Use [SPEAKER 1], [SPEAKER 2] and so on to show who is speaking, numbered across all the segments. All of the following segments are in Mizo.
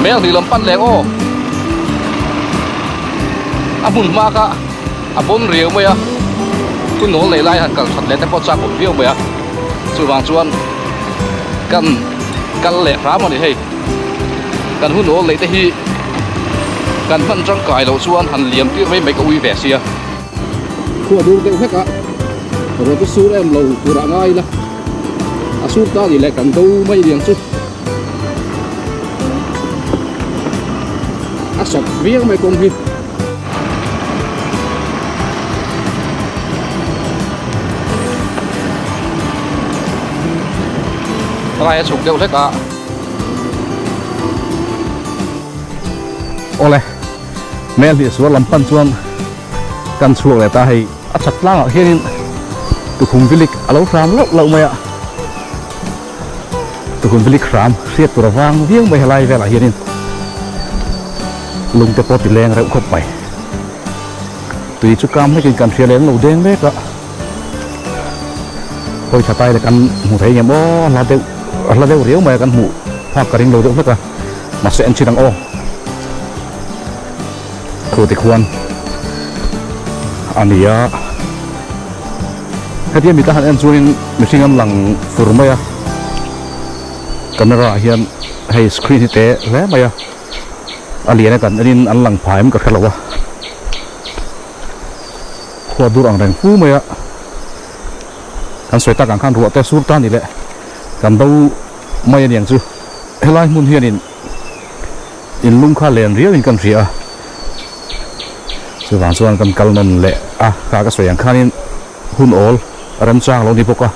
[SPEAKER 1] Mel hnih lam pan leng aw. A hmun hma kha a bawn riau mai a, hun nawl nei lai han kal that leh te pawh chak awm viau mai a, chuvang chuan kan kal leh hram a ni hei. Kan hun nawl neih te hi kan hman tangkai loh chuan han liam tir mai mai ka ui ve sia. Khua dur deuh hlek a, ruah chu sur em lo turah ngai ila, a sur ta ni leh kan do mai liang chu. A sawp viau mai kawng hi. Helai a chhuk deuh hlek a. Awle, mel hnih sual lam pan chuan kan chhuak leh ta hei. A chhak tlangah hianin tukhum vilik a lo hram lauh lauh mai a. Tukhum vilik hram hriat tur avang viau mai helai velah hianin lung te pawh ti leng reuh khawp mai. Tui chu kam hlekin kan hria leh an lo deng mek a, hawi tha tai leh kan hmu thei ngem aw hla deuh hla deuh riau mai a kan hmuh phak ka ring lo deuh hlek a, mahse en chin ang aw. Thu tikhuan a ni a. Hetia mita han en chuanin mihring an lang fur mai a, camera ah hian hei screen hi te hle mai a, a lian a kan enin an lang phah em ka hre lo a, khua dur ang reng fu mai a, kan sawi tak ang khan ruah te sur ta ni leh kan do mai a niang chu helai hmun hianin in lung kha len riau in kan hria a, chuvang chuan kan kal nawn leh a, kha ka sawi ang khanin hun awl a remchang lo ni bawk a,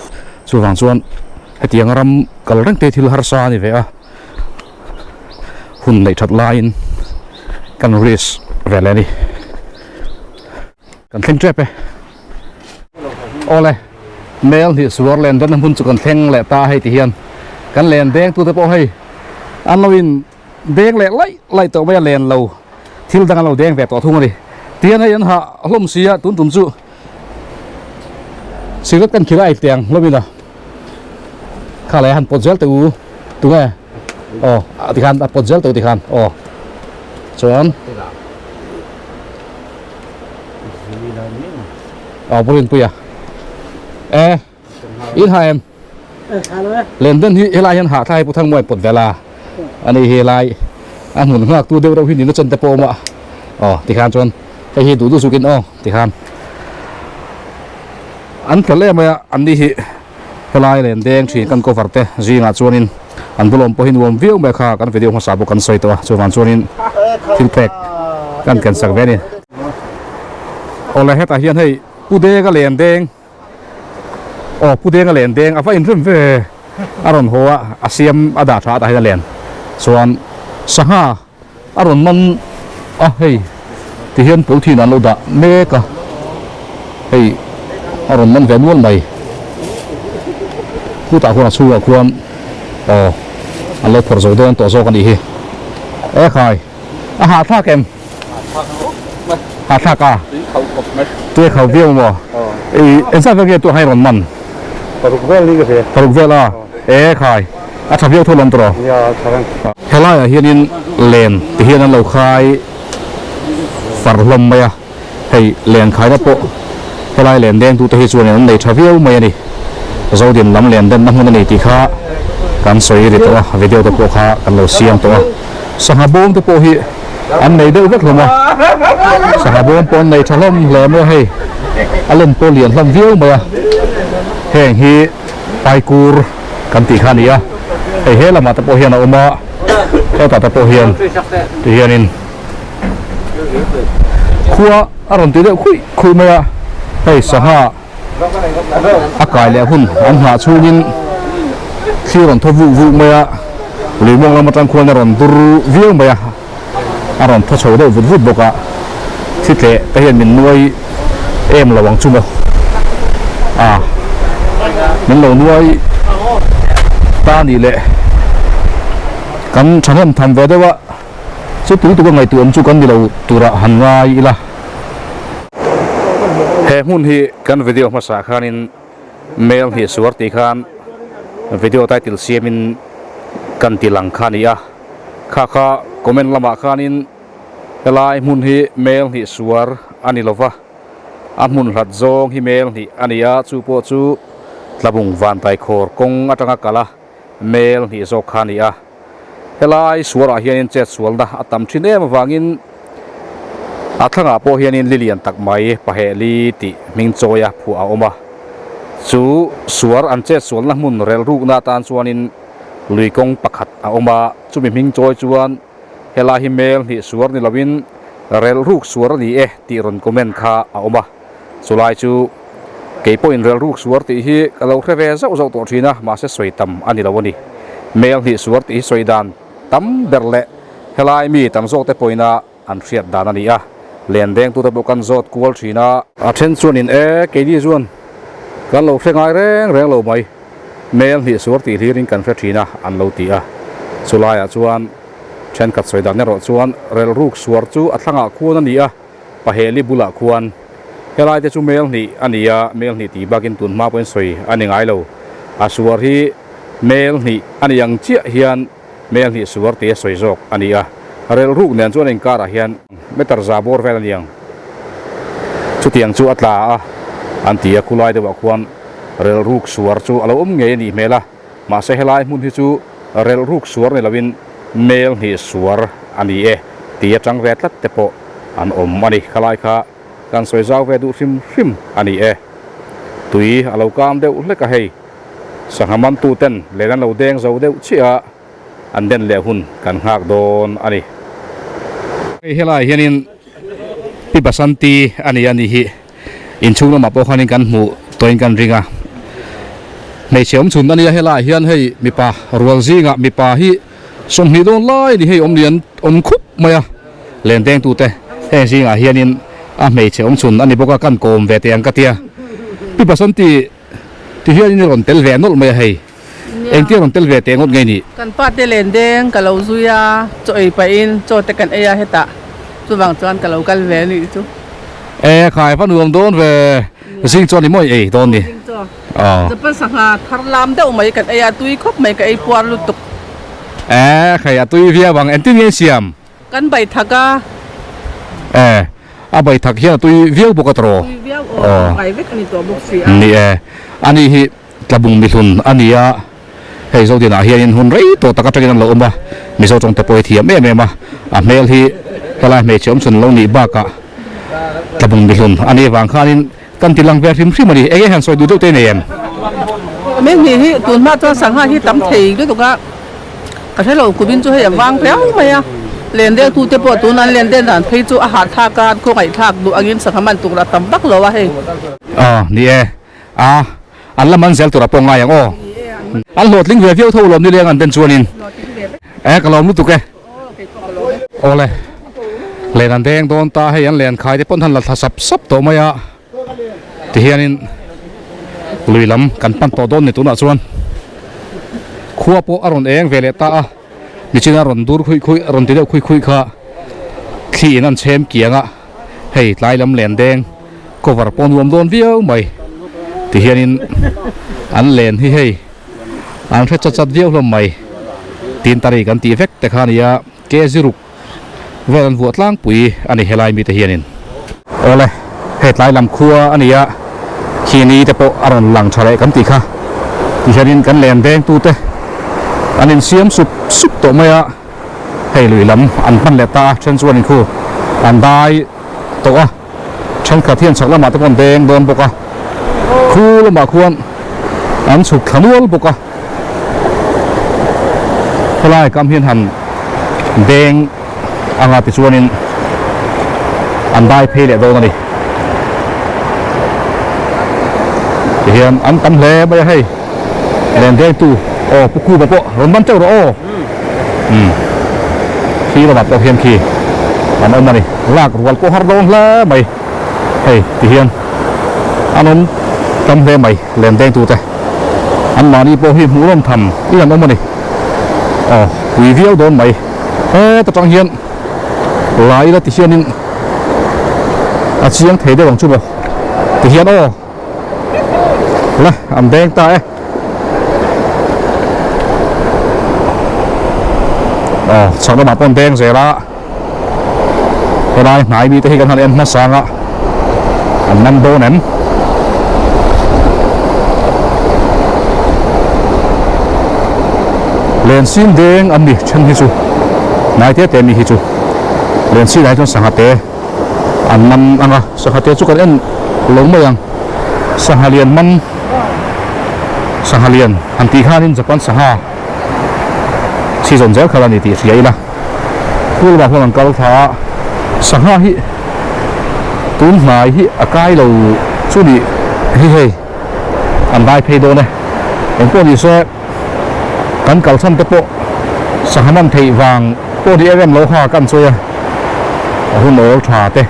[SPEAKER 1] chuvang chuan hetiang ram kal reng te thil harsa a ni ve a, hun neih that laiin kan risk ve leh a ni. Kan thleng tep e. Awle, mel hnih suar len denna hmun chu kan thleng leh ta hei ti hian kan len deng tute pawh hei an lo in deng leh laih laih tawh mai a len lo thil dang an lo deng ve tawh thung a ni. Tihian hei an hah hlawm si a tun tum chu cigarette kan khilh a ei tiang hlawm in a kha leh han pawt zel teh u tunge aw tikhan a pawt zel teh u tikhan aw chuan. Aw Purin puia e in ha em len den hi helai hian hah thlai pu thang muai pawt vela ani hi lai a hmun nghak tu deuh reuh hi ni na chen te pawh awm a aw tikhan chuan hei hi duh duh zukin aw tikhan an fel em mai a an ni hi helai len deng thin kan cover te zingah chuanin an bulawm pawh hi nuam viau mai kha kan video hmasa pawh kan sawi tawh a chuvang chuanin thil pek kan ken sak ve a ni. Awle hetah hian hei Pu Denga len deng aw Pu Denga len deng a va inrem ve a rawn haw a a siam a dah tha a tah hian a len chuan sangha a rawn man a hei ti hian polythene an lo dah mek a hei a rawn man ve nual mai khutah khuan a chhungah khuan aw an lo phawrh zo dawn tawh zawk a nih hi e khai a hahthlak em hahthlak a tui khauh viau maw ei engzat vel nge tuah hi rawn man
[SPEAKER 2] paruk vel ni ka hria
[SPEAKER 1] paruk vel a e khai a tha viau thu lawm tawh
[SPEAKER 2] ya tha reng
[SPEAKER 1] helaiah hianin len ti hian an lo khai far hlawm mai a hei len khaina pawh helai len deng tute hi chuan an nei tha viau mai a ni Zodin lam len denna hmun a ni tih kha kan sawi ri tawh a video te pawh kha kan lo siam tawh a sangha bawm te pawh hi an nei deuh vek hlawm a sangha bawm pawh an nei tha hlawm hle mai a hei a len pawh lian hlawm viau mai a heng hi paikur kan tih kha a ni a hei he lamah te pawh hian a awm a hetah te pawh hian ti hianin khua a rawn ti deuh khuih khuih mai a hei sangha a kai leh hun an nghah chhungin thli rawn thaw vuh vuh mai a lui mawng lam atang khuan a rawn dur viau mai a a rawn thaw chho deuh vut vut bawk a thi tleh te hian min nuai em lo ang chu maw a min lo nuai ta nih leh kan thahnem tham ve deuh a chu tui tuk a ngaihtuah awm chu kan ni lo turah han ngai ila. He hmun hi kan video hmasa khanin mel hnih suar tih khan video title siamin kan ti lang kha a ni a, kha kha. Comment lamah khanin helai hmun hi mel hnih suar a ni lova, a hmun hlat zawng hi mel hnih a ni a, chu pawh chu Tlabung Vantaikhawr kawng atanga kal a mel hnih zawk kha a ni a. Helai suarah hianin chetsualna a tam thin em avangin a thlangah pawh hianin li lian tak mai pahehli tih hming chawia phuah a awm a. Chu suar an chetsualna hmun relrukna atan chuanin lui kawng pakhat a awm a, chumi hming chawi chuan helai hi mel hnih suar ni loin relruk suar a ni e tih rawn comment kha a awm a. Chulai chu kei pawhin relruk suar tih hi ka lo hre ve zauh zauh tawh thin a, mahse sawi tam a ni lo a ni. Mel hnih suar tih hi sawi dan tam ber leh helai mi tam zawk te pawhin a an hriat dan a ni a, len dengtute pawh kan zawt kual thin a. A then chuanin e, keini chuan kan lo hre ngai reng reng lo mai, mel hnih suar tih hlirin kan hre thin a an lo ti a. Chulaiah chuan thenkhat sawi dan erawh chuan relruk suar chu a thlangah khuan a ni a, Paheli bulah khuan helai te chu mel hnih a ni a, mel hnih tih bakin tun hma pawhin sawi a ni ngai lo. A suar hi mel hnih a ni ang chiah hian mel hnih suar tia sawi zawk a ni a, relhruk nen chuan inkarah hian meter za bawr vel a ni ang. Chutiang chu a tla a an ti a, khulai deuhah khuan relhruk suar chu a lo awm ngei a nih hmel a. Mahse helai hmun hi chu relhruk suar ni loin mel hnih suar a ni e tih atang ve tlat te pawh an awm a ni. Khalai kha kan sawi zau ve duh hrim hrim a ni e. Tui a lo kam deuh hlek a hei. Sangha mantu ten len an lo deng zo deuh chiah a, an den leh hun kan nghak dawn a ni. Hei helai hianin Pi Basanti a ni a nih hi. Inchhung lamah pawh khanin kan hmuh tawhin kan ring a, hmeichhe awm chhun a nia helaiah hian hei mipa rual zingah mipa hi 20 dawn lai a ni hei awm lian awm khup mai a, len dengtute heng zingah hianin a hmeichhe awm chhun a ni bawk a kan kawm ve teh ang ka tia. Pi Basanti ti hianin i rawn tel ve nawlh mai a hei, engtia rawn tel ve teh ngawt nge nih?
[SPEAKER 3] Kan pa te len deng ka lo zui a, chaw ei pahin chaw te kan ei a hetah chuvang chuan ka lo kal ve a nih chu.
[SPEAKER 1] E khai va nuam dawn ve, zing chuan i mawi ei dawn ni.
[SPEAKER 3] Zing chaw, Japan sangha thar lam deuh mai kan ei a, tui khawp mai ka ei puar lutuk.
[SPEAKER 1] E khai a tui viau ang, engtin nge i siam?
[SPEAKER 3] Kan bai thak a.
[SPEAKER 1] E, a bai thak hian a tui viau bawk a tawh.
[SPEAKER 3] Tui viau aw, a kai vek a ni tawh bawk si a.
[SPEAKER 1] Ni e, ani hi Tlabung mihlun a ni a, hei Zodinah hianin hun rei tawh tak atangin an lo awm a, Mizo tawngte pawh hi thiam em em a, a hmel hi helai hmeichhe awm chhun lo nih bakah Tlabung mihlun a nih vang khanin kan ti lang ve hrim hrim a ni. Enge han sawi duh deuh te nei em?
[SPEAKER 3] Hmel hnih hi tun hma chuan sangha hi tam thei lutuk a, ka hre lo kumin chu hei a vang riau mai a, len deuh tute pawh tuna an len den dan phei chu a hahthlak a, an khawngaihthlak duh angin sangha man tur a tam vak lo a hei.
[SPEAKER 1] Aw ni e. A, an la man zel tur a pawh ngai ang aw. An hlawhtling ve viau tho lawm nileng an den chuanin. E ka lawm lutuk e. Awle, len an deng dawn ta hei an len khai te pawn han la thla sap sap tawh mai a. Tihianin lui lam kan pan tawh dawn ni tunah chuan. Khua pawh a rawn eng ve leh ta a, nichin a rawn dur khuih khuih a rawn ti deuh khuih khuih kha thli in an chhem kiang a. Hei tlai lam len deng cover pawh nuam dawn viau mai tihianin an len hi hei an hre chat chat viau hlawm mai tin tari kan tih vek te kha a nia ke ziruk vel an vuah tlangpui a ni helai mite hianin. Awle hei tlai lam khua a nia khi ni te pawh a rawn lang tha leh kan tih kha tihianin kan len deng tute an insiam sup sup tawh mai a. Hei lui lam an hman leh ta a, then chuan inkhu an dai tawh a, thenkhat hian chhak lamah te pawh an deng dawn bawk a, khu lamah khuan an chhuk thla nual bawk a, helai kam hian han deng anga tichuanin an dai phei leh dawn a ni. Tihian an tam hle mai a hei len dengtu aw Pu Khupa pawh rawn man teuh rawh aw. Umm khi lamah pawh hian khi an awm a ni lak rual pawh har dawn hle mai hei ti hian an awm tam hle mai len deng tute an mahni pawh hi hmuh rawm tham in an awm a ni aw pui viau dawn mai heta tang hian la ila ti hianin a chiang thei deuh ang chu maw ti hian aw le an deng ta e. Aw chhak lamah pawh an deng zel a, helai hnai mite hi kan han en hmasa ang a, an man dawn em? Len sin deng an ni then hi chu hnai te te mi hi chu len sin ah hi chuan sangha te an man ang a, sangha te chu kan en lo mai ang, sangha lian man sangha lian han tih khanin Japan sangha. Season zel kha la ni tih hria ila pool lamah khuan an kal thla a sangha hi tun hnai hi a kai lo chu nih hi hei an dai phei dawn e engpawh ni se kan kal chhan te pawh sangha man theih vang pawh ni em em lo kha kan chawi a a hun awl tha te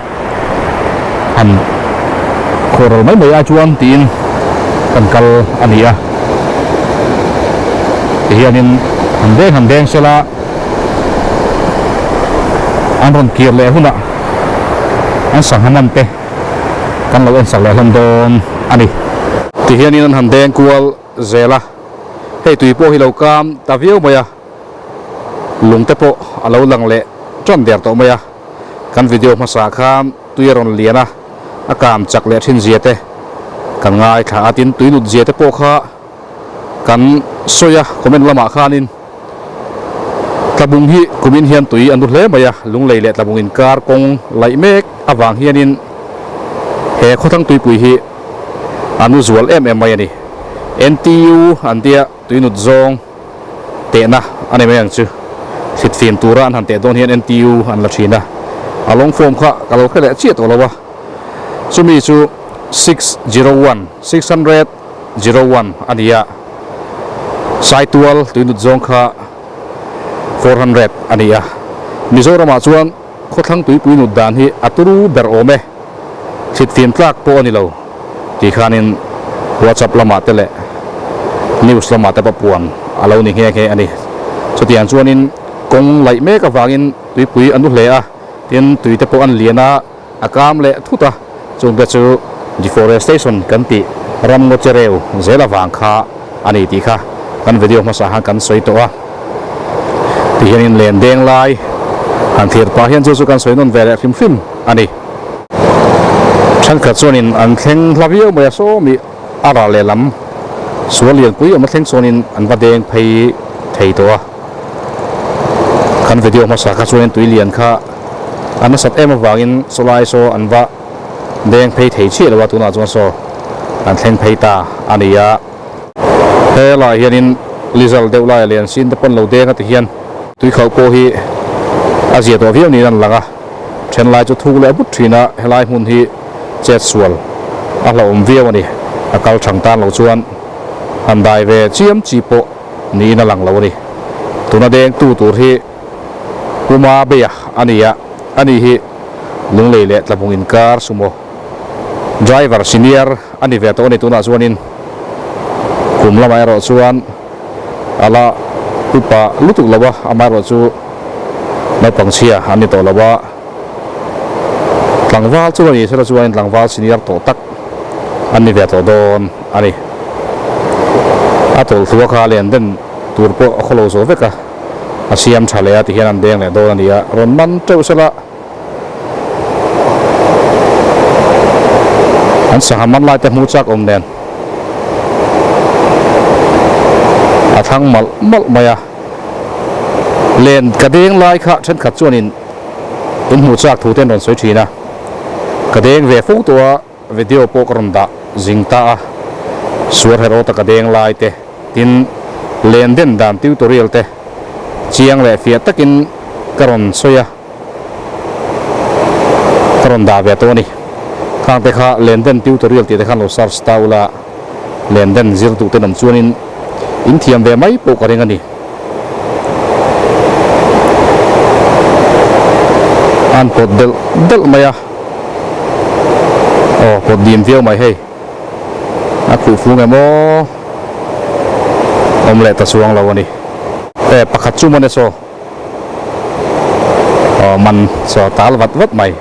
[SPEAKER 1] han khawhral mai mai ai chuan tiin kan kal a ni a tihianin han deng han deng sela an rawn kir leh hunah an sangha man te kan lo en sak leh hlawm dawn a ni. Tihianin an han deng kual zel a, hei tui pawh hi lo kam ta viau mai a, lung te pawh a lo lang leh tan der tawh mai a. Kan video hmasa khan tui a rawn lian a, a kam chak leh thin zia te kan ngaithla a, tin tui nut zia te pawh kha kan sawi a, comment lamah khanin Tlabung hi kumin hian tui an nu hle mai a, Lunglei leh Tlabung inkar kawng laih mek avang hianin he khawthlang tuipui hi a nu zual em em mai a ni. NTU an tia tui nut zawng. Tehna a ni mai ang chu. Thlit fim tura an han teh dawn hian NTU an la thin a, a long form kha ka lo hre leh chiah tawh lo a, chumi chu 601, 601 a ni a, Saitual tuinut zawng kha 400 a ni a, Mizoramah chuan khawthlang tuipui nut dan hi a turu ber awm e, thlit fim tlak pawh a ni lo tih khanin WhatsApp lamah te leh news lamah te pawh puan a lo ni nghe nghe a ni. Chutiang chuanin kawng laih mek avangin tuipui a nu hle a, tin tui te pawh an lian a, a kam leh thut a, chungte chu deforestation kan tih ramngaw chereu zel avang kha a ni tih kha kan video hmasa khan kan sawi tawh a. Tihianin len deng lai han thlir pah hian chu chu kan sawi nawn ve leh hrim hrim a ni. Thenkhat chuanin an thleng hla viau mai a, sawmi a ral lehlam sual lianpui awm a thleng chuanin an va deng phei thei tawh a. Kan video hmasa kha chuanin tui lian kha a nasat em avangin sawlai saw an va deng phei thei chiah lo a, tunah chuan saw an thleng phei ta a ni a. Helaiah hianin lizal deuh laia lian sin te pawn lo deng a ti hian tuikhauh pawh hi a zia tawh viau niin an lang a, thenlai chu thuk leh but thin a, helai hmun hi chet sual a hlauhawm viau a ni, a kal thang tan lo chuan han dai ve chiam chi pawh niin a lang lo a ni. Tuna dengtu tur hi Puma Beia a ni a, ani hi Lunglei leh Tlabung inkar sumo driver senior a ni ve tawh a ni tunah chuanin kum lamah erawh chuan a la upa lutuk lo a, amaherawh chu naupang chhia an ni tawh lo a, tlangval chu a ni sela chuanin tlangval senior tawh tak an ni ve tawh dawn a ni. A tawlhhlua kha len den tur pawh a khawlo zo vek a, a siam tha leh a tihian an deng leh dawn a ni a, rawn man teuh sela. An sangha man lai te hmu chak awm nen a thlang malh malh mai a, len ka deng lai kha thenkhat chuanin in hmuh chak thu te an rawn sawi thin a, ka deng ve fo tawh a, video pawh ka rawn dah zing ta a, suar herawta ka deng lai te tin len den dan tutorial te chiang leh fiah takin ka rawn sawi a. Ka rawn dah ve tawh a ni. Khang te kha Lenden tutorial tih te khan lo search ta ula, Lenden zir duh ten awm chuanin in thiam ve mai pawh ka ring a ni. An pawt delh delh mai a, aw pawt dim viau mai hei. A khuh fung em aw, awm leh ta chuang lo a ni. E pakhat chu maw ne saw. Aw man chaw tal vat vat mai.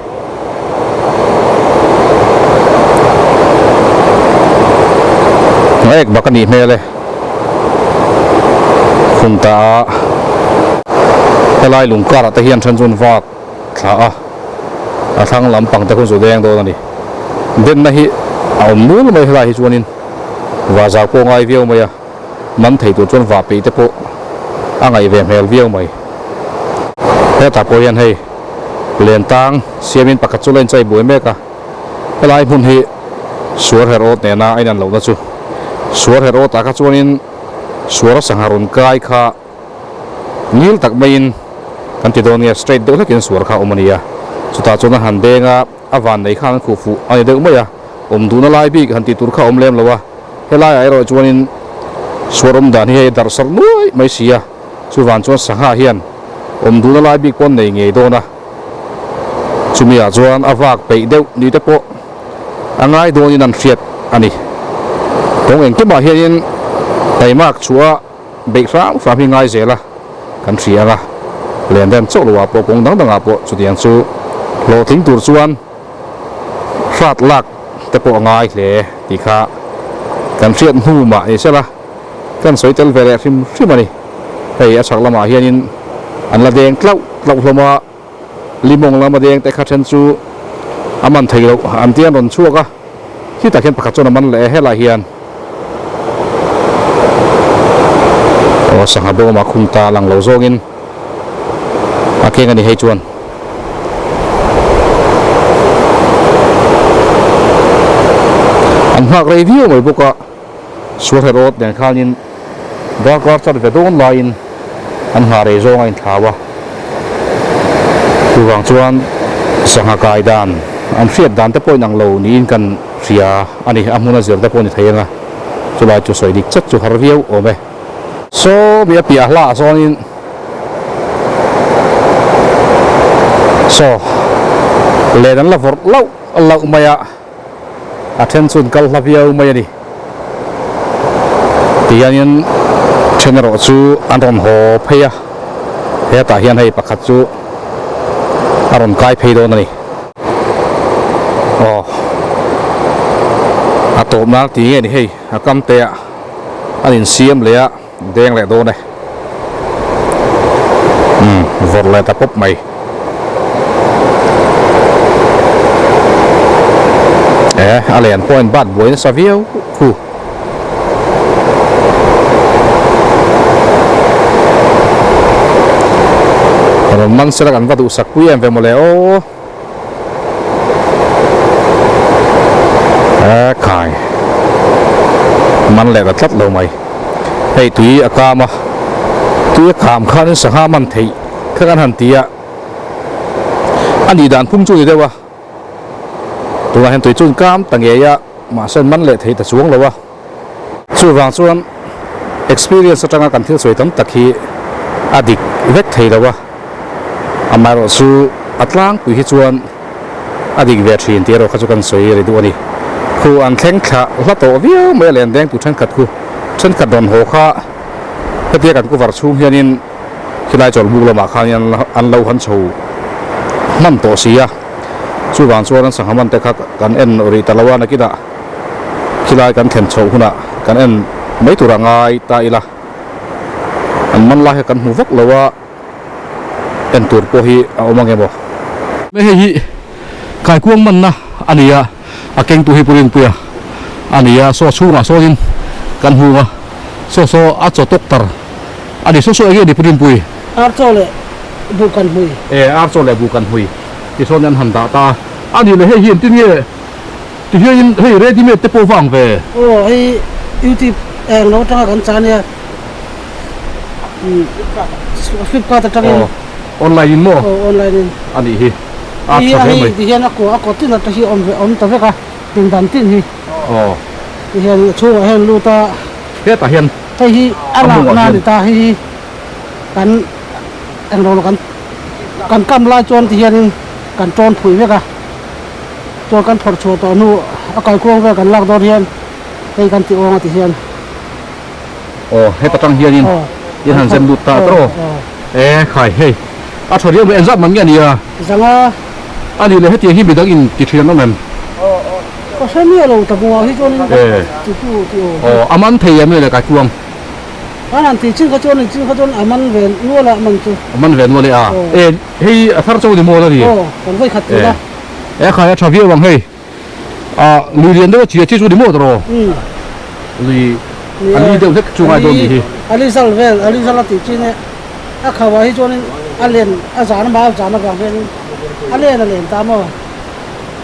[SPEAKER 1] Ek bak a nih hmel e. Khung ta a. Helai lung karah te hian then chuan vak thla a, a thlang lampang te khawn chu deng dawn a ni. Denna hi a awm nual mai helai hi chuanin va zau pawh ngai viau mai a, man thei tur chuan va peih te pawh a ngaih ve hmel viau mai. Hetah pawh hian hei len tang siamin pakhat chu la inchai buai mek a, helai hmun hi suar her awt nena a inan lohna chu suar her awtah kha chuanin suara sangha rawn kai kha ngil tak maiin kan ti dawn nge straight deuh hlekin suar kha a awm a ni a, chutah chuan a han deng a, a van nei khan an khuh fuh a ni deuh mai a, awm duhna lai bik han tih tur kha a awm lem lo a, helaiah erawh chuanin suar awm dan hi hei darh sarh nuai mai si a, chuvan chuan sangha hian awm duhna lai bik pawh an nei ngei dawn a, chumiah chuan a vak peih deuh ni te pawh a ngai dawnin an hriat a ni. Kawng engkimah hianin taimak chhuah a. Beih hram hram hi ngai zel a, kan hria ang a, len rem chauh loah pawh kawng dang dangah pawh chutiang chu hlawhtling tur chuan hrat lak te pawh a ngai hle tih kha kan hriat hnu mah ni sela kan sawi tel ve leh hrim hrim a ni. Hei a chhak lamah hianin an la deng tlauh tlauh hlawm a, limawng lama deng te kha then chu a man thei loh an tia an rawn chhuak a. Khitah khian pakhat chuan a man leh e helaiah hian aw sangha bawm a khung ta lang lo zawngin a keng a ni hei chuan an nghak rei viau mai bawk a sualherawt nen khanin darkar chat ve dawn laiin an nghah rei zawng a inthlau a, chuvang chuan sangha kai dan an hriat dan te pawh inang lo niin kan hria a ni, a hmuna zir te pawh ni thei ang a, chulai chu sawi dik chat chu har viau awm e. Saw mi a piah hla ah sawnin saw len an la vawrh lauh lauh mai a. A then chuan kal hla viau mai a ni. Tihianin then erawh chu an rawn haw phei a, hetah hian hei pakhat chu a rawn kai phei dawn a ni. Aw, a tawp nan ti nge ni hei, a kam te ah an insiam leh a, deng leh dawn e. Umm vawrh leh ta pawp mai. E a len pawh in bat buai nasa viau khu. Rawn man sela kan va duhsak pui em ve mawle aw. E khai man leh ta tlat lo mai hei tui a kam a tui a kam khanin sangha man theih kha kan han ti a a nih dan phung chu ni deuh a tunah hian tui chu an kam ta ngei a mahse an man leh thei ta chuang lo a. Chuvang chuan experience atanga kan thil sawi tam tak hi a dik vek thei lo a, amaherawh chu a tlangpui hi chuan a dik ve thin tih erawh kha chu kan sawi ri duh a ni. Khu an thleng thla hla tawh viau mai a len deng tu thenkhat khu thenkhat rawn haw kha hetia kan cover chhung hianin khilai chawlhbuk lamah khan an lo han chho hman tawh si a, chuvang chuan an sangha man te kha kan en rih ta lo a nakinah. Khilai kan thlen chhoh hunah kan en mai tur a ngai ta ila, an man lai kha kan hmu vak lo a, en tur pawh hi a awm ang emaw. Hei hi kaikuang manna a ni a, a kengtu hi Pu Rinpuia a ni a, saw chhungah sawnin kan hung a, saw saw a chaw tawk tar a ni, saw saw eng nge ni Pu Rinpui?
[SPEAKER 4] Ar chaw leh buh kan hmui.
[SPEAKER 1] E, ar chaw leh buh kan hmui ti sawn an han dah ta a, a nih leh hei hi engtin nge? Tihianin hei ready made te pawh vang ve.
[SPEAKER 4] Aw hei youtube eng lo atanga kan chah ania flipkart atangin.
[SPEAKER 1] Aw online in maw?
[SPEAKER 4] Aw online in.
[SPEAKER 1] A nih hi a tha hle mai.
[SPEAKER 4] Tihian a kua a kaw tin ata hi awm ve awm ta vek a pindan tin hi.
[SPEAKER 1] Aw.
[SPEAKER 4] Tihian a chhungah hian lut a.
[SPEAKER 1] Hetah hian.
[SPEAKER 4] Hei hi a lakna a ni ta hei hi kan eng lo kan kan kam lai chuan tihianin kan tawn phui vek a. Chuan kan phawrh chhuah tawh hnu a kaikuang vel kan lak dawn hian hei kan ti awng a ti hian.
[SPEAKER 1] Aw heta tang hianin in han zem lut ta tawh aw. E khai hei a tha riau mai engzat man nge a nia?
[SPEAKER 4] Zanga.
[SPEAKER 1] A nih leh hetiang hi midang in ti thin an awm em?
[SPEAKER 4] Ka hre miah lo ta bungah hi chuanin ti tu ti awm.
[SPEAKER 1] Aw a man thei em le kaikuang?
[SPEAKER 4] An han tih chin kha chuan chin kha chuan a man ve nual a man chu.
[SPEAKER 1] A man ve nual e a. E hei a thar cho ni maw la ni?
[SPEAKER 4] Aw kan vawi khat tun a.
[SPEAKER 1] E khai a tha viau ang hei. A lui lian deuh a chi a chi chu ni maw tawh? Lui a li deuh hlek chu ngai dawn ni hi.
[SPEAKER 4] A li zal vel a li zal a tih chin e a kho ah hi chuanin a len a zan a mau zan avang hianin a len a len ta maw?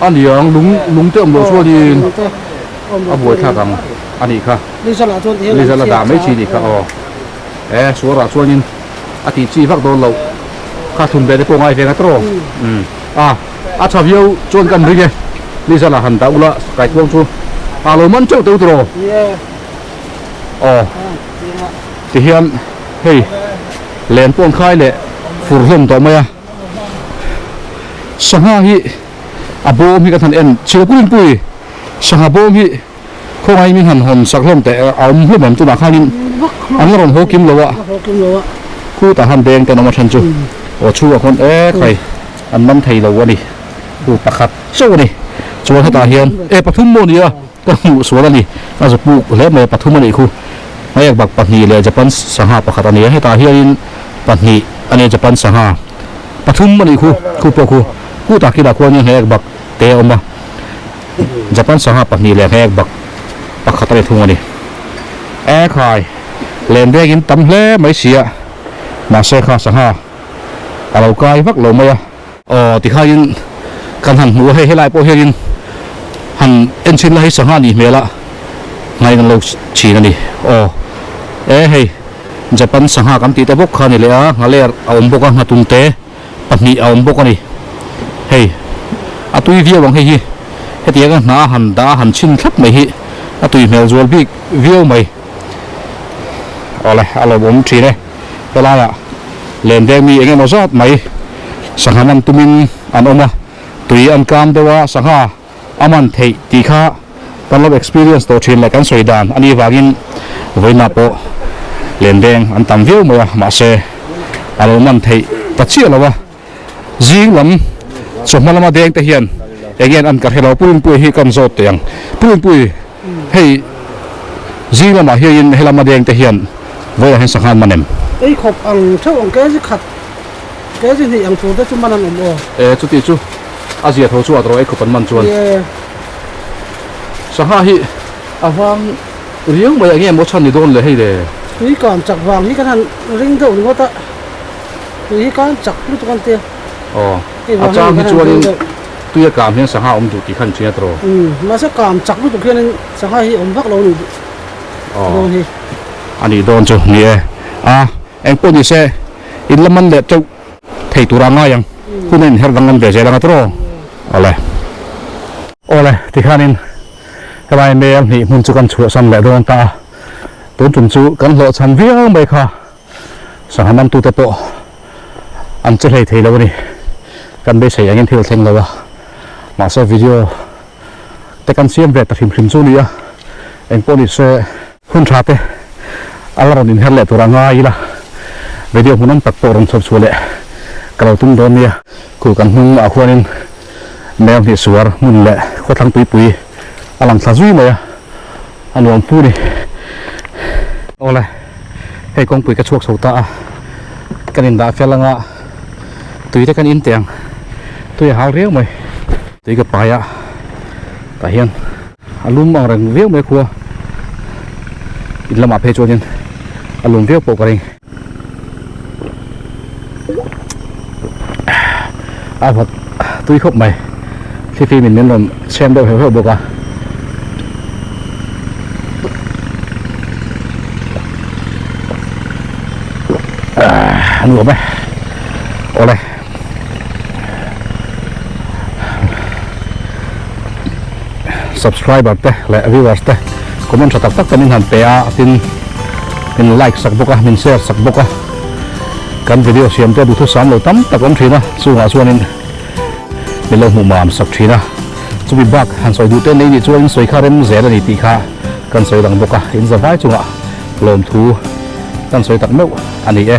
[SPEAKER 1] A niang lung lung te awm loh chuanin a buai thlak ang a nih kha. Lizal a dah mai chi nih kha aw. E suarah chuanin a tih chi vak dawn loh kha thlun ve te pawh ngai ve nga tawh. A a tha viau chuan kan ring e. Lizal ah han dah ula kaikuang chu a lo man teuh teuh tawh. Aw tihian hei len pawn khai leh fur hlawm tawh mai a. Sangha hi a bawm hi kan han en chhiar pui pui sangha bawm hi. Khawngaih min han hawn sak hlawm teh a awm hlawm em tunah khanin an la rawn haw kim lo a khutah khan beng te an awm a then chu aw chhungah khawn e khai an man thei lo a ni khu pakhat chauh a ni chuan hetah hian e pathum maw nia ka hmuh sual a ni a za puk hle mai a pathum a nih khu hmaiak bak pahnih leh Japan sangha pakhat a ni a hetah hianin pahnih a ni a Japan sangha pathum a nih khu khu pawh khu khutah khilah khuanin hmaiak bak te a awm a. Japan sangha pahnih leh hnek bak pakhat a ni thung a ni. E khai, len dengin tam hle mai si a, mahse kha sangha a lo kai vak lo mai a. Aw tikhain kan han hmu a, hei helai pawh hianin han en chhin la hei sangha nih hmel a ngaiin an lo chhin a ni. Aw e hei Japan sangha kan tih te bawk kha a ni leh a, nghaler a awm bawk a, nghatun te. pahnih a awm bawk a ni. Hei a tui viau ang hei hi hetiang a hna han dah a han chhin thlap mai hi a tui hmel zual bik viau mai. Awle a lawmawm thin e helaiah len deng mi eng emaw zat mai sangha man tumin an awm a tui an kam deuh a sangha a man theih tih kha kan lo experience tawh thin leh kan sawi dan a nih vangin vawiinah pawh len deng an tam viau mai a mahse a lo man theih ta chiah lo a zing lam chawhma lama deng te hian eng nge an ka hre lo Puipuii hi kan zawt teh ang Puipuii hei zing lamah hianin helama deng te hian vawiinah hian sangha an man em?
[SPEAKER 4] Ei khawp ang theuh ang kezi khat kezi hnih ang tur te chu man an awm aw.
[SPEAKER 1] E chuti chu a zia tho chu a tawh ei khawp an man chuan. Sangha hi a vang riau mai eng nge maw chhan ni dawn le hei le.
[SPEAKER 4] Tui kan chak vang hi kan han ring deuh ringawt a, tui hi kan chak lutuk an tia.
[SPEAKER 1] Aw, a chang hi chuanin tui a kam hian sangha awm duh tih kha an hria tawh.
[SPEAKER 4] Umm, mahse kam chak lutuk hianin sangha hi awm vak lo a nih dawn hi.
[SPEAKER 1] A nih dawn chu ni e. A, engpawh ni se in la man leh teuh. Thei tura ngai ang. Hun a inher danglam ve zel ang a tawh. Awle. Awle, tikhanin helai mel hnih hmun chu kan chhuahsan leh dawn ta a. Tun tum chu kan hlawhchham viau mai kha. Sangha mantute pawh an che hlei thei lo a ni. Kan beisei angin thil a thleng lo a. Mahse video te kan siam ve ta hrim hrim chu a ni a. Engpawh ni se. Hun tha te a la rawn inher leh tur a ngai ila, video hmunawm tak pawh rawn chhawp chhuah leh ka lo tum dawn nia. Khu kan hnung ah khuanin mel hnih suar hmun leh khawthlang tuipui a lang thla zui mai a, a nuam fu ni. Awle, hei kawngpui ka chhuak chho ta a, kan indah fel anga tui te kan in teh ang, tui a hal riau mai. Tui ka pai a, tah hian. A lum ang reng viau mai khua in lamah phei chuanin a lum viau pawh ka ring. A vawt tui khawp mai thlifim in min rawn chhem deuh heuh heuh bawk a. A nuam e awle. Subscriber te leh viewers te comment tha tak tak te min han pe a tin min like sak bawk a min share sak bawk a kan video siam te duhthusam lo tam tak awm thin a chungah chuanin min lo hmuh mam sak thin a chumi bak han sawi duh te nei nih chuan sawi kha rem zel a ni tih kha kan sawi lang bawk a in zavai chungah lawmthu kan sawi tak meuh a ni e.